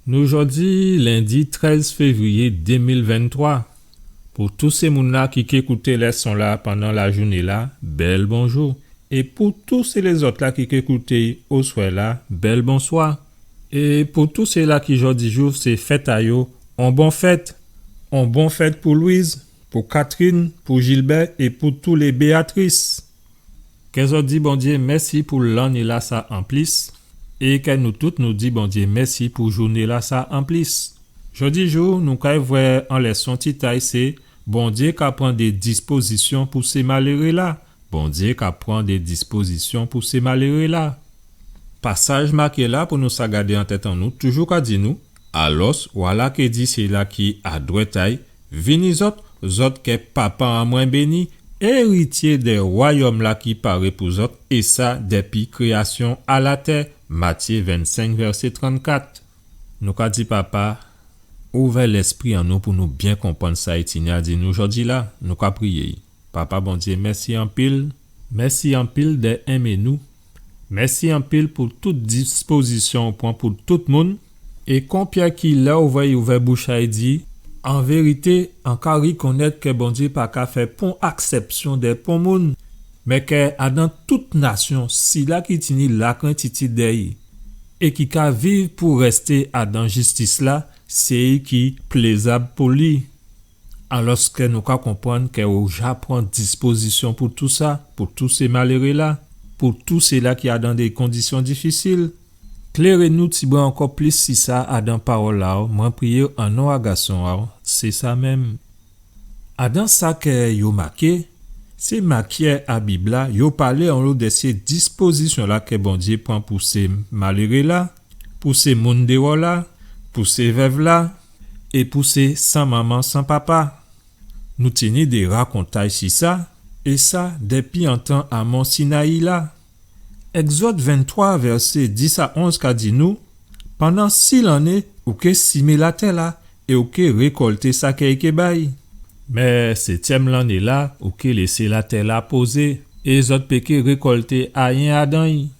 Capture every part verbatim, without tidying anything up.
Nou jòdi lendi trèz févriyé dé mil venntwa. Pou tout sé moun-la ki ké kouté lèson-la pandan lajouné-la, bèl bonjou. É pou tout sé lézòt-la ki ké kouté oswè-la, bèl bonswa. É pou tout séla ki jòdijou sé fèt a yo, on bon fèt. On bon fèt pou Louise, pou Catherine, pou Gilbert é pou tout lé Béatrice. Kè zòt di Bondyé mèsi pou lanné-lasa anplis, é kè nou tout nou di Bondyé mèsi pou jouné-lasa anplis. Jòdijou, nou kay vwè an lèson tit a'y sé Bondyé ka pran dé dispozisyon pou sé maléré-la. Bondyé ka pran dé dispozisyon pou sé maléré-la. Pasaj maké-la pou nou sa gadé an tèt an nou, toujou ka di nou, alòs, wa-la ké di séla ki a dwèt a'y, vini zòt, zòt kè Papa an mwen béni, érityé dè wayòm-la ki paré pou zòt, é sa dèpi kréyasyon a latè. Matyé vennsenk, vèsé trannkat. Nou ka di, Papa, ouvè lèspri an nou pou nou byen konprann sa i tini a di nou jòdi-la. Nou ka priyé. Papa Bondyé, mèsi anpil. Mèsi anpil dè enmé nou. Mèsi anpil pou tout dispozisyon ou pran pou tout moun. É kon Pyè ki lè ou vwè i ouvè bouch a'y di, an vérité, an ka rikonnèt kè Bondyé pa ka fè pon aksèpsyon dè pon moun, mé kè adan tout nasyon, sila ki tini lakrentitid dè'y é ki ka viv pou rèsté adan jistis-la, sé i ki plézab pou li. Alòskè nou ka konprann kè ou ja pran dispozisyon pou tou sa, pou tou sé maléré-la, pou tou séla ki adan dé kondisyon difisil. Kléré nou tibwen ankò plis si sa adan pawòl a'w, mwen priyé an non a Gason a'w, sé sa menm. Adan sa kè yo maké, sé maké a Bib-la, yo palé onlo dè sé dispozisyon-la kè Bondyé pran pou sé maléré-la, pou sé moun déwò-la, pou sé vèv-la, é pou sé san manman, san papa. Nou tini dé rakontay si sa, é sa dèpi an tan a Mont Sinayi la. Égzòd venntwa, vèsé dis a onz ka di nou, pandan sis lanné, ou ké simé latè-la, é ou ké rékòlté sa kè i ké bay. Mé sétyèm lanné-la, ou ké lésé latè-la pozé, é zòt pé ké rékòlté ayen adan'y.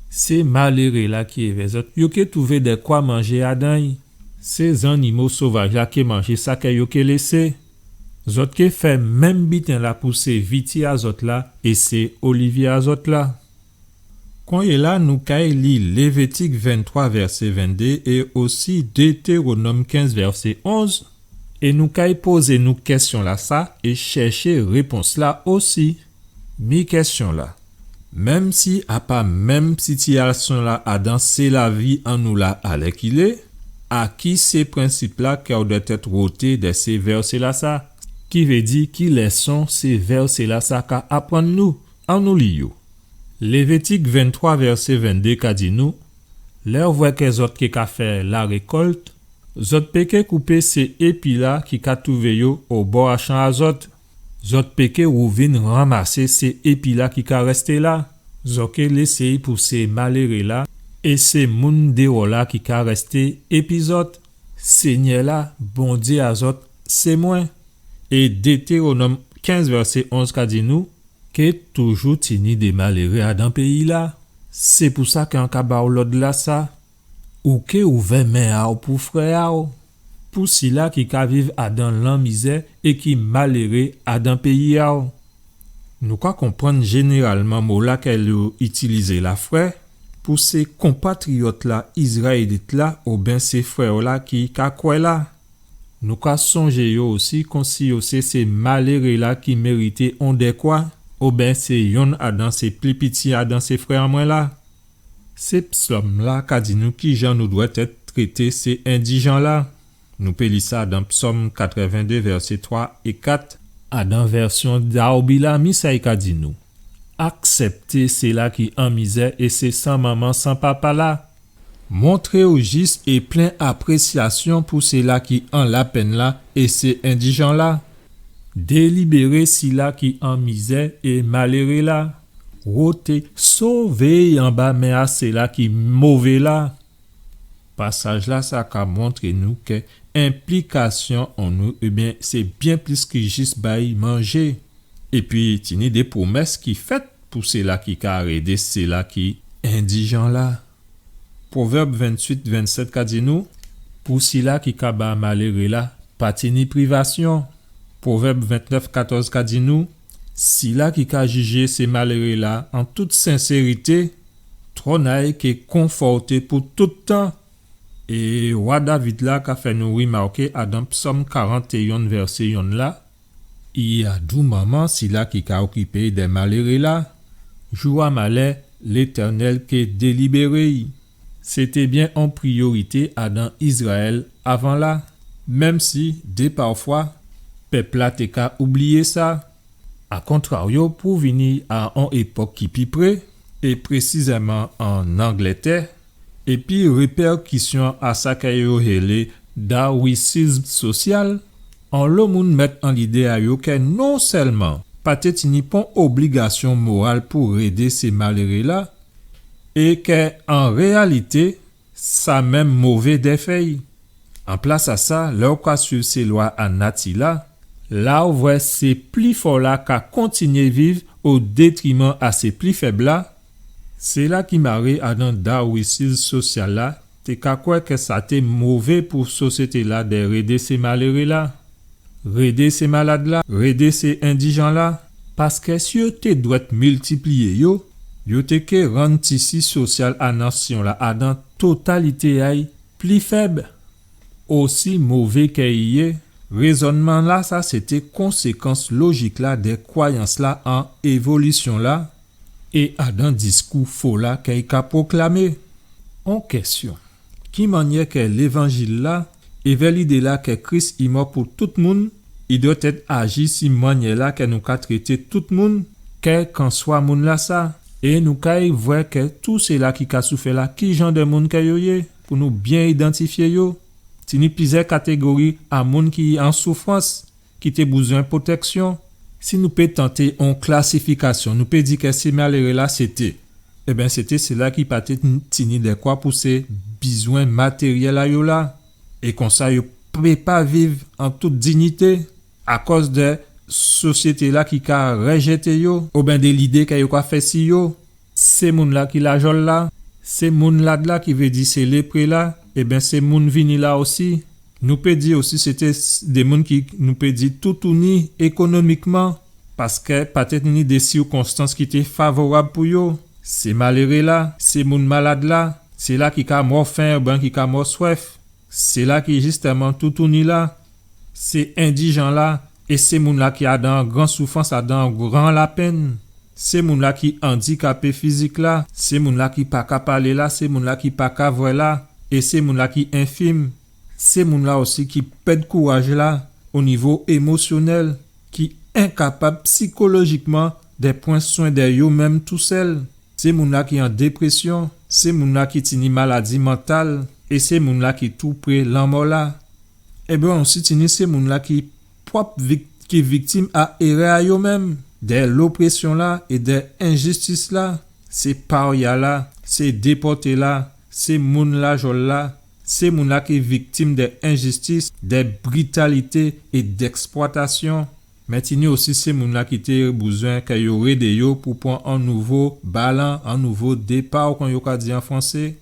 Sé maléré-la ki èvè zòt, yo ké twouvé dèkwa manjé adan'y. Sé zannimo sovaj-la ké manjé sa kè yo ké lésé. Zòt ké fè menm biten-la pou sé viti a zòt la é sé olivyé a zòt la. Konyéla, nou kay li Lévitik venntwa, vèsé venndé, é osi Détéwonòm kenz, vèsé onz, é nou kay pozé nou kèsyon-lasa é chèché répons-la osi. Mi kèsyon-la. Menm si a pa menm sitiyasyon-la adan sé lavi an nou la alèkilé, a ki sé prensip-la kè ou dwèt èt woté dè sé vèsé-lasa? Ki vé di ki lèson sé vèsé-lasa ka aprann nou? Annou li yo. Lévitik venntwa, vèsé venndé ka di nou, lè ou vwè kè zòt ké ka fè larékòlt, zòt pé ké koupé sé épi-la ki ka twouvé yo obò a chan a zòt. Zòt pé ké wouvin ranmasé sé épi-la ki ka rèsté la. Zòt ké lésé-y pou sé maléré-la é sé moun déwò-la ki ka rèsté épi zòt. Sényè-la, Bondyé a zòt, sé mwen. É Détéwonòm kenz, vèsé onz ka di nou, ké toujou tini dé maléré adan péyi-la. Sé pou sa kè an ka ba-w lòd-lasa. Ou ké ouvè men a-w pou frè a-w, pou sila ki ka viv adan lanmizè é ki maléré adan péyi a-w. Nou ka konprann jénéralman mo-la kè yo itilizé la, frè, pou sé konpatriyòt-la, Izraélit-la, oben sé frè-la ki ka kwè la. Nou ka sonjé yo osi konsi yo sé, sé maléré-la ki mérité on dèkwa, oben sé yonn adan sé pli piti adan sé frè an mwen la. Sé psòm-la ka di nou kijan nou dwèt èt trété sé endijan-la. Nou pé li sa dan Psòm katrèvendé, vèsé twa é kat, adan vèsyon Darby la, mi sa i ka di nou. Aksèpté sila ki an mizè é sé san manman, san papa la. Montré-w jis é plen aprésyasyon pou sila ki an lapenn la é sé endijan la. Délibéré sila ki an mizè é maléré la. Woté, sové anba men a sila ki mové la. Pasaj-lasa ka montré nou kè enplikasyon an nou, ében, sé byen plis ki jis bay manjé. Épi, tini dé pwomès ki fèt pou sila ki ka rédé sila ki endijan la. Pwovèb ventuit vennsèt ka di nou, Pou sila ki ka ba maléré-la, pa tini privasyon. Pwovèb ventnèf katòz ka di nou, sila ki ka jijé sé maléré-la an tout sensérité, twòn a-y ké konfòté pou tout tan. É wa David la ka fè nou rimaké adan Psòm karant-é-yonn vèsé yonn la, i a dou manman sila ki ka okipé dè maléré-la, jou a malè, Létènèl ké délibéré-y. Sété byen on priyorité adan Izrayèl avan la, menm si, dé pafwa, pèp-la té ka oubliyé sa. A kontraryo, pou vini a on épòk ki pi pré, é présizèman an Anglètè, épi répèkisyon a sa kè yo hélé dawisizm sosyal, onlo moun mèt an lidé a yo kè non sèlman pa té tini pon obligasyon moral pou rédé sé maléré-la, é kè, an réyalité, sa menm mové dè fè-y. An plas a sa, lè ou ka suiv sé lwa a nati-la, la ou vwè sé pli fò-la ka kontinyé viv o détriman a sé pli fèb-la, sila ki maré adan dawisizm sosyal la té ka kwè kè sa té mové pou sosyété-la dè rédé sé maléré-la, rédé sé malad-la, rédé sé endijan-la, paskè si yo té dwèt miltipliyé yo, yo té ké rann tisi sosyal a nasyon-la adan totalité a-y pli fèb. Osi mové kè i yé, rézònman-lasa sété konsékans lojik-la dè kwayans-la an évolisyon-la, é adan diskou fo-la kè i ka pwoklamé. On kèsyon, ki mannyè kè Lévanjil-la, èvè lidé-la kè Kris i mò pou tout moun, i dwèt èt aji si mannyè-la kè nou ka trété tout moun, kèlkanswa moun-lasa? É nou kay vwè kè tou sila ki ka soufè la, ki jan dè moun kè yo yé, pou nou byen idantifyé yo. Tini plizyè katégori a moun ki an soufrans, ki té bouzwen pwotèksyon. Si nou pé tanté on klasifikasyon, nou pé di kè sé maléré-la sété, ében, sété sila ki pa té tini dèkwa pou sé bizwen matéryèl a yo la. É konsa, yo pé pa viv an tout dinyité, akòz dè sosyété-la ki ka rèjèté yo, oben dè lidé kè yo ka fè si yo. Sé moun-la ki lajòl la, sé moun lad la, ki vé di sé lépré la, ében, sé moun vini la osi. Nou pé di osi sété s-, dé moun ki, nou pé di, toutouni ékonomikman, paskè pa té ni dé sikonstans ki té favorab pou yo. Sé maléré la, sé moun malad la, sila ki ka mò fen oben ki ka mò swèf, sila ki jistèman toutouni la, sé endijan la, é sé moun la ki adan gran soufrans, adan gran lapenn, sé moun la ki andikapé fizik la, sé moun la ki pa ka palé la, sé moun la ki pa ka vwè la, é sé moun la ki enfim. Sé moun la osi ki pèd kouraj la o nivo émosyonèl, ki enkapab sikolojikman dè pran swen dè yo menm tousèl. Sé moun la ki an déprésyon, sé moun la ki tini maladi mantal, é sé moun la ki tou pré lanmò la. Ében, osi tini sé moun la ki pwòp vik-, ki viktim a érè a yo menm, dè loprésyon la é dè enjistis la. Sé parya la, sé dépòté la, sé moun lajòl la, sé moun la ki viktim dè enjistis, dè britalité é dèksplwatasyon. Mé tini osi sé moun la ki té bouzwen kè yo rédé yo pou pran on nouvo balan, on nouvo dépa, kon yo ka di an fransé,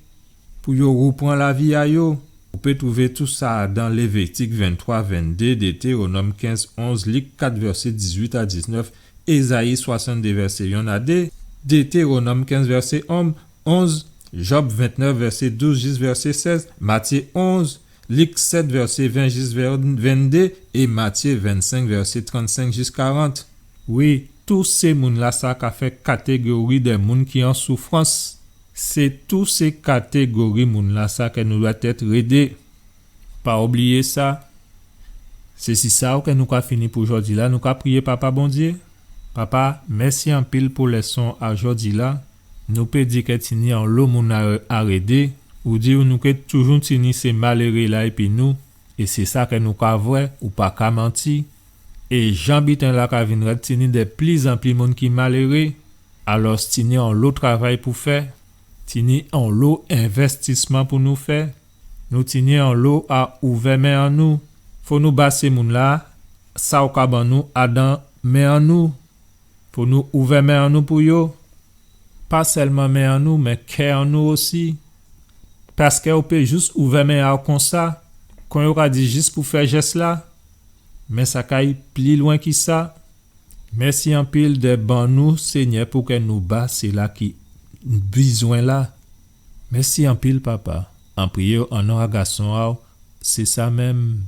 pou yo rèpran lavi a yo. Ou pé twouvé tou sa dan Lévitik venntwa venndé, Détéwonòm kenz onz, Lik kat vèsé dizuit a diznèf, Ézayi swasanndé vèsé yonn a dé, Détéwonòm kenz vèsé onz, onz, Jòb ventnèf vèsé douz jis vèsé sèz, Matyé onz, Lik sèt vèsé ven jis vè-, venndé, é Matyé vennsenk vèsé trannsenk jis karant. Wi, tou sé moun la sa ka fè katégori dè moun ki an soufrans. Sé tou sé katégori moun la sa kè nou dwèt èt rédé. Pa oubliyé sa. Sé si sa kè nou ka fini pou jòdi la, nou ka priyé Papa Bondyé. Papa, mèsi anpil pou lèson a jòdi la. Nou pé di kè tini onlo moun a, a rédé. Ou di nou kè toujou tini sé maléré la épi nou. É sé sa kè nou ka vwè, ou pa ka manti. É jan biten la ka vin rèd, tini dè plizanpli moun ki maléré. Alò, tini onlo travay pou fè. Tini onlo envèstisman pou nou fè. Nou tini onlo a ouvè men an nou. Fò nou ba sé moun la sa ou ka ban nou adan men an nou. Fò nou ouvè men an nou pou yo. Pa sèlman men an nou, mé kè an nou osi. Paskè ou pé jis ouvè men a'w konsa, Kon yo ka di jis pou fè jès-la, mé sa kay pli lwen ki sa. Mèsi anpil dè ban nou, Senyè, pou kè nou ba sila ki bizwen la. Mèsi anpil, Papa. An priyé an non a Gason a'w, sé sa menm.